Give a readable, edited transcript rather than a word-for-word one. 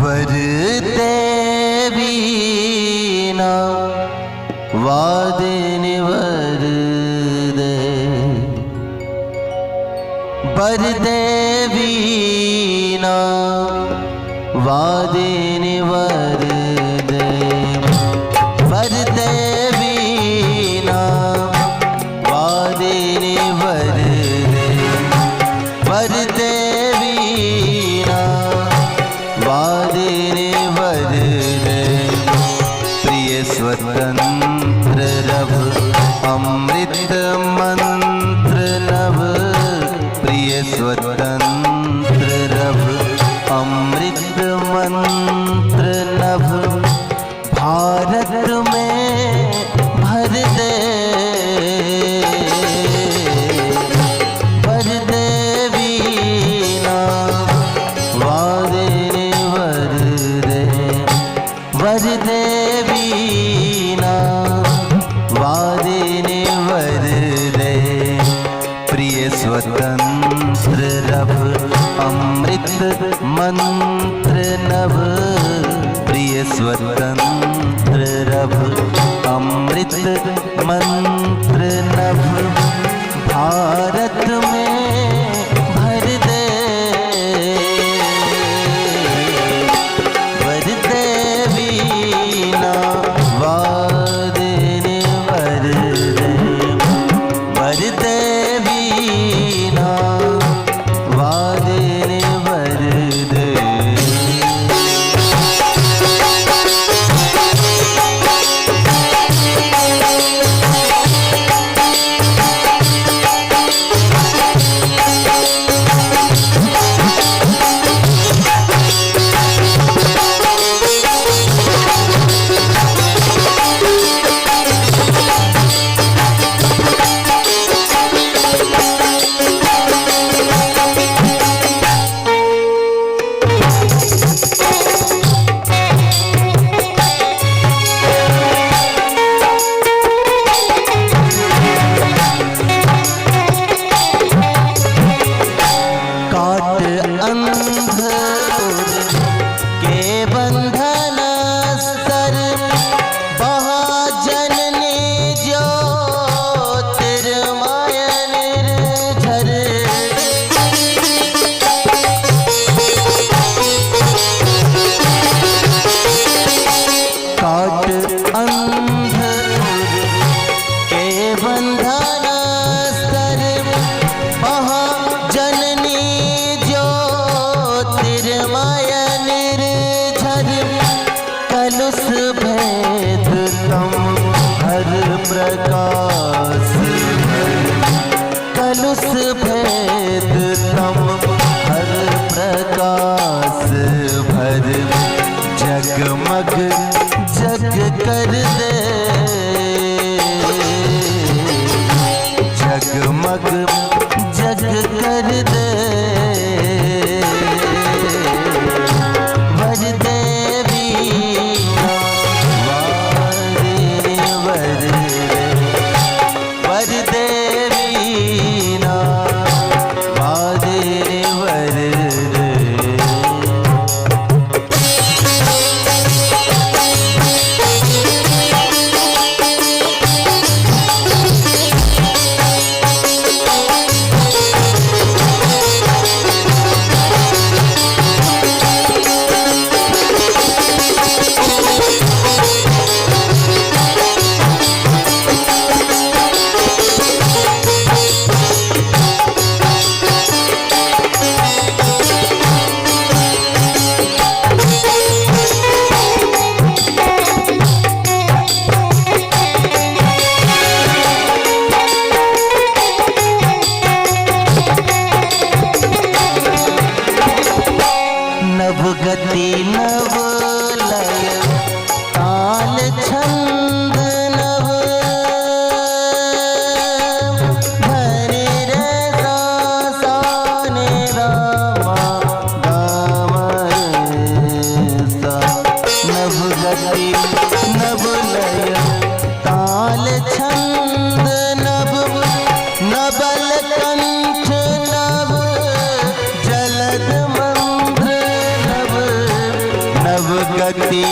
वर देवी ना वादिनी वर दे, वर देवी ना वादिनी वर दे, वर देवी ना वादिनी वर दे, वर देवी ना वादिनी वर दे। प्रिय स्वतंत्र रभ अमृत मंत्र नभ, प्रिय स्वतंत्र रभ अमृत मंत्र नभ, भारत में भर दे, भर दे वीणा वादिनी वर दे, वर दे वीणा वादिनी वर दे। प्रिय स्वतंत्र रभ अमृत मंत्र नभ, प्रिय स्वतंत्र रभ अमृत मंत्र नभ, भारत में भर दे, वर दे वीणा वादिनी वर दे, वर दे वीणा वादिनी वर दे। काट अंध के बंधन सर, बहा जननी ज्योतिर्मय निर्झर। काट अंध के बंधन सर, बहा जननी ज्योतिर्मय निर्झर। कलुष भेद तम हर प्रकाश भर, कलुष भेद तम हर प्रकाश भर, जगमग जग कर दे, जगमग जग कर दे। वर देवी वादिनी वर दे, वर देवी ना वादिनी वर दे। नव लय ताल छंद नव, नबल कंठ नव, जलद मंत्र नव, नव गति